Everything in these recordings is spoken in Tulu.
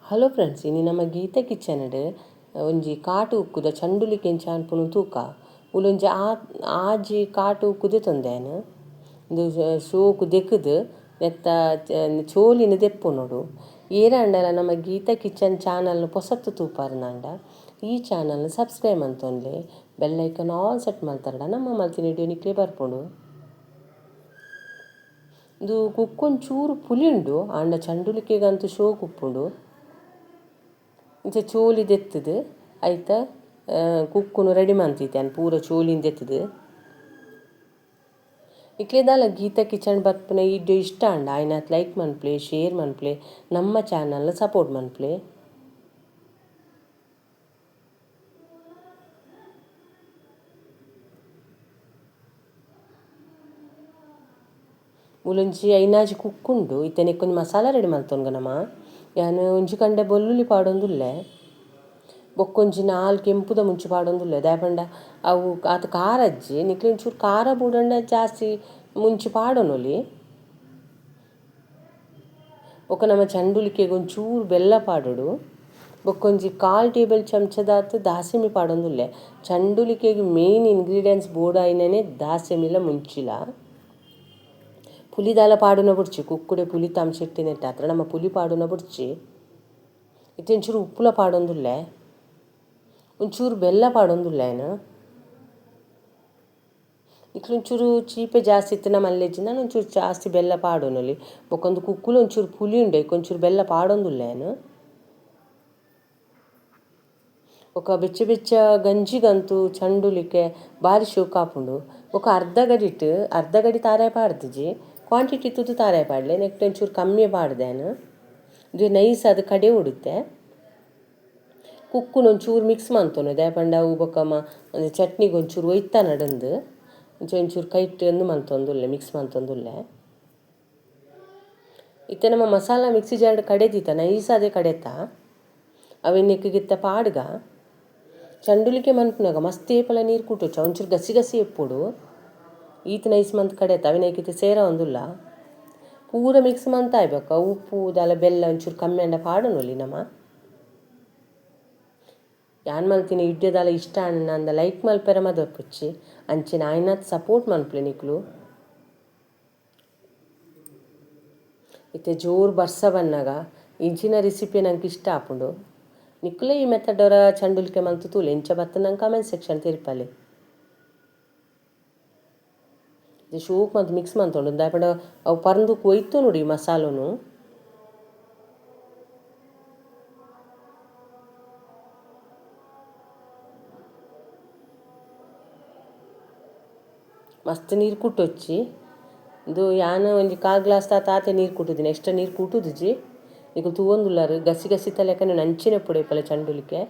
Hello friends, ಇನಿ ನಮ್ಮ ಗೀತಾ ಕಿಚನ್ ಒಂಜಿ ಕಾಟು ಉಕ್ಕುದ ಚಂಡುಲಿ ಕೆಂಚ ಅನ್ಪುನು ತೂಕ ಉಲೊಂಜಿ ಆಜಿ ಕಾಟು ಉಕ್ಕುದೆ ತೊಂದೇನು ಇಂದು ಶೋಕು ದೆಕ್ಕುದು ನೆತ್ತ ಚೋಲಿನ ದೆಪ್ಪುನೋಡು ಏರಾಂಡಲ ನಮ್ಮ ಗೀತಾ ಕಿಚನ್ ಚಾನಲ್ ಪೊಸತ್ತು ತೂಪಾರ್ನಾಂಡ ಈ ಚಾನಲ್ ಸಬ್ಸ್ಕ್ರೈಬ್ ಮಂತೊನ್ಲೆ bell icon all set ಮಲ್ತಾರಡ ನಮ್ಮ ಮಲ್ತಿನ ವಿಡಿಯೋ ನಿಕ್ಲೆ ಬರ್ಪುಂಡು. ಇಂದು ಕುಕ್ಕೊಂಚೂರು ಪುಲಿ ಉಂಡು ಆಂಡ ಚಂಡುಲಿಕೆಗಂತೂ ಶೋಕು ಉಪ್ಪುಂಡು. ಇಂಚ ಚೋಲಿ ದೆತ್ತದು ಐತ ಕುಕ್ಕುನು ರೆಡಿ ಮಂತಿತ್ತೆ ಪೂರ ಚೋಲಿನ ದೆತ್ತದು. ಇಕ್ಲೆದಾಲ ಗೀತಾ ಕಿಚನ್ ಬರ್ಪುನ ವಿಡಿಯೋ ಇಷ್ಟ ಅಂಡ ಆಯ್ನಾತ್ ಲೈಕ್ ಮನ್ಪ್ಲೆ, ಶೇರ್ ಮನ್ಪ್ಲೆ, ನಮ್ಮ ಚಾನಲ್ ಸಪೋರ್ಟ್ ಮನ್ಪ್ಲೆ. ಮುಲೊಂಜಿ ಐನಾಜಿ ಕುಕ್ಕುಂಡು ಇತ್ತನೆ ಕೊಂಚ ಮಸಾಲ ರೆಡಿ ಮಲ್ತೊನ್ಗ ನಮ ಯಾನ್ ಒಂಜಿ ಕಂಡೆ ಬೊಲ್ಲುಲಿ ಪಾಡೊಂದುಲ್ಲೆ ಬೊಕ್ಕೊಂಜಿ ನಾಲ್ ಕೆಂಪುದ ಮುಂಚಿ ಪಾಡೊಂದುಲ್ಲೆ ದಾಯೆ ಅವು ಆತ ಖಾರ ಅಜ್ಜಿ ನಿಕ್ಲೆ ಒಂಚೂರು ಖಾರ ಬೂಡಂಡ ಜಾಸ್ತಿ ಮುಂಚಿ ಪಾಡೊನೊಲಿ. ಬೊಕ್ಕ ನಮ್ಮ ಚಂಡುಲಿಕೆಗೆ ಒಂಚೂರು ಬೆಲ್ಲ ಪಾಡೊಡು, ಬೊಕ್ಕೊಂಜಿ ಕಾಲ್ ಟೇಬಲ್ ಚಮಚದಾತ್ ದಾಸೆಮಿ ಪಾಡೊಂದುಲ್ಲೆ. ಚಂಡುಲಿಕೆಗೆ ಮೇನ್ ಇಂಗ್ರೀಡಿಯೆಂಟ್ಸ್ ಬೋಡಾಯಿನನೆ ದಾಸೆಮಿಲ ಮುಂಚಿಲ. ಪುಲಿದಾಲ ಪಾಡುನ ಬುಡ್ಚಿ ಕುಕ್ಕುಡೆ ಪುಲಿ ತಾಂಶೆಟ್ಟಿನೆಟ್ಟ ಹತ್ರ ನಮ್ಮ ಪುಲಿ ಪಾಡುನ ಬುಡ್ಚಿ. ಇತ್ತೆ ಒಂಚೂರು ಉಪ್ಪುಲ ಪಾಡೊಂದುಲ್ಲೆ, ಒಂಚೂರು ಬೆಲ್ಲ ಪಾಡೊಂದುಲ್ಲೆ. ಇಕ್ಲು ಒಂಚೂರು ಚೀಪೆ ಜಾಸ್ತಿ ಇತ್ತು ನಮ್ಮ ಅಲ್ಲೆಜ್ಜಿನ ಒಂಚೂರು ಜಾಸ್ತಿ ಬೆಲ್ಲ ಪಾಡೊನೊಲಿ. ಬೊಕ್ಕೊಂದು ಕುಕ್ಕುಲು ಒಂಚೂರು ಪುಲಿ ಉಂಡೆ ಒಂಚೂರು ಬೆಲ್ಲ ಪಾಡೊಂದುಲ್ಲೆ. ಬೊಕ ಬೆಚ್ಚ ಬೆಚ್ಚ ಗಂಜಿಗಂತೂ ಚಂಡುಲಿಕೆ ಬಾರಿ ಶೋಕ್ ಆಪುಂಡು. ಬೊಕ ಅರ್ಧ ಗಡಿಟ್ ಅರ್ಧ ಗಡಿ ತಾರಾಯಿ ಪಾಡ್ದಿಜಿ, ಕ್ವಾಂಟಿಟಿ ತುದು ತಾರಾಯಿ ಪಾಡಲೆ ನೆಕ್ಸ್ಟ್ ಒಂಚೂರು ಕಮ್ಮಿ ಪಾಡ್ದೇನು. ಇದು ನೈಸ್ ಅದು ಕಡೆ ಉಡುತ್ತೆ. ಕುಕ್ಕುನ ಒಂಚೂರು ಮಿಕ್ಸ್ ಮಂತೊನು ದಾಯೆ ಪಂಡ ಅವು ಬೊಕ್ಕ ಚಟ್ನಿಗೆ ಒಂಚೂರು ಒಯ್ತ ನಡಂದು ಒಂಚೂರು ಕೈಟ್ ಒಂದು ಮಂತೊಂದುಲ್ಲೆ ಮಿಕ್ಸ್ ಮಂತೊಂದುಲ್ಲೆ. ಇತ್ತೆ ನಮ್ಮ ಮಸಾಲ ಮಿಕ್ಸಿ ಜಾರ್ಡ್ ಕಡೆದಿತ್ತ ನೈಸ್ ಅದೇ ಕಡೆತ ಅವೆನ್ನೆಕ್ಕಿಗಿತ್ತ ಪಾಡ್ಗ. ಚಂಡುಲಿಕೆ ಮನ್ಪುನಾಗ ಮಸ್ತ್ ಏಪಲ ನೀರು ಕೂಟೊಚ್ಚ ಒಂಚೂರು ಗಸಿ ಗಸಿ ಎಪ್ಪೊಡು. ಈತ ನೈಸ್ ಮಂತ್ ಕಡೆತ ಅವಿನೈಕಿತ ಸೇರ ಒಂದುಲ್ಲ ಪೂರ ಮಿಕ್ಸ್ ಮಂತ ಆಯ್ಬೇಕ. ಉಪ್ಪು ದಾಲ ಬೆಲ್ಲ ಒಂಚೂರು ಕಮ್ಮಿ ಅಂಡ ಪಾಡೊನೊಲಿ ನಮ. ಯಾನ್ ಮಲ್ತಿನ ಇಡ್ಯದಾಲ ಇಷ್ಟ ಅಣ್ಣ ಅಂದ ಲೈಕ್ ಮಲ್ಪೆರ ಮದಪುಚ್ಚಿ ಅಂಚಿನ ಆಯ್ನಾತ್ ಸಪೋರ್ಟ್ ಮನ್ಪ್ಲೆ ನಿಕ್ಲು. ಇತ್ತೆ ಜೋರು ಬರ್ಸ ಬನ್ನಾಗ ಇಂಚಿನ ರೆಸಿಪಿ ನಂಗೆ ಇಷ್ಟ ಆಪುಂಡು. ನಿಕ್ಲೆ ಈ ಮೆಥಡ್ ಅವರ ಚಂಡುಲಿಕೆ ಮಂತು ತೂಲೆ ಇಂಚ ಬತ್ತ ನಂಗೆ ಕಮೆಂಟ್ ಸೆಕ್ಷನ್ ತಿರ್ಪಲೆ. ಇದು ಶೋಕ್ ಮಂತ್ ಮಿಕ್ಸ್ ಮಂತೊಂಡು ದಾಯೆ ಪಂಡ ಅವು ಪರಂದು ಕೊಯ್ತು ನೋಡಿ ಮಸಾಲನು. ಮಸ್ತ್ ನೀರು ಕುಟ್ಟೊಚ್ಚಿ ಇದು ಯಾನ್ ಒಂಜಿ ಕಾಲ್ ಗ್ಲಾಸ್ ತಾತೆ ನೀರು ಕುಟ್ಟುದಿನಿ, ಎಕ್ಸ್ಟ್ರಾ ನೀರು ಕುಟ್ಟುದಿಜಿ. ನಿಕುಲು ತೂವೊಂದುಲ್ಲಾರು ಗಸಿ ಗಸಿ ತಲೆಕನೆ ನಂಚಿನ ಪುಡೆ ಚಂಡುಲಿಕೆ.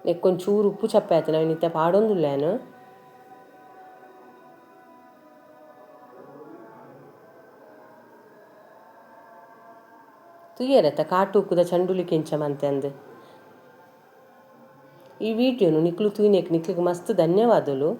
ನೆಕ್ಕೊಂಚೂರು ಉಪ್ಪು ಚಪ್ಪೆ ಆಯ್ತು ನಾವು ನಿತ್ಯ ಪಾಡೊಂದುಲ್ಲೇನು. ತೂಯರತ್ತ ಕಾಟು ಉಕ್ಕುದ ಚಂಡುಲಿಕೆ ಇಂಚ ಮಂತೆ ಅಂದ್. ಈ ವಿಡಿಯೋನು ನಿಕ್ಲು ತೂಯಿನೆಕ್ ನಿಕ್ಲಿಗೆ ಮಸ್ತ್ ಧನ್ಯವಾದಗಳು.